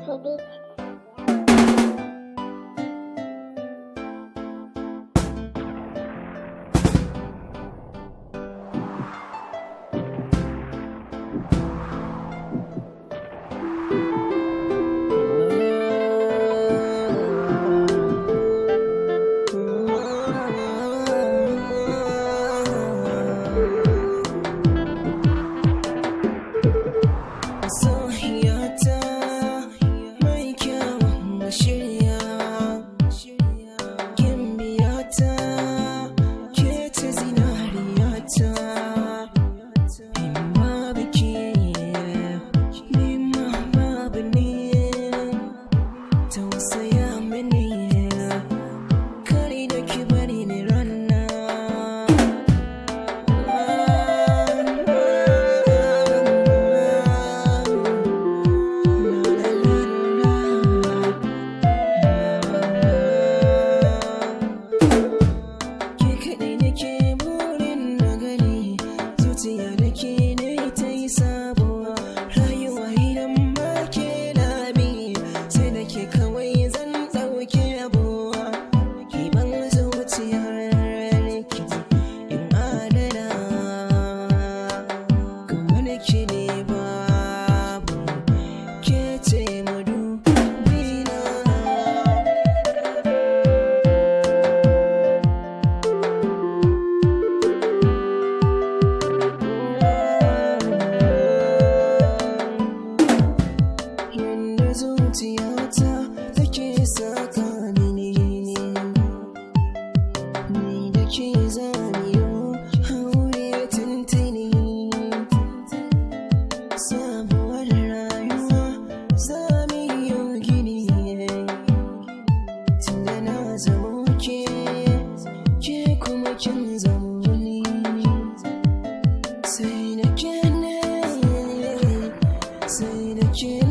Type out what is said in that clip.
Beat. Sahiyata mai kyawun shirya, gimbiyata ke ce zinariyata. In babu ke, ni ma babu ni. Tausaya mini, kare da ki bari ni rana. Ke kaɗai nake burin na gani, zuciya nake ne ta yi sabo. Rayuwa idan ba ke lami, sai da ke kawai zan ɗauki abu. Ki ban zuciyar ki in adana, kamar ki ne babu, ke ce madubina. Yanda zuciyata take saka mini, ni da ke zaniyo haure tuntuni. Sabuwar rayuwa zamiyo gini, tunda na zamo ke, ke kuma kin zamo ni. Sai da ke ne, sai da ke.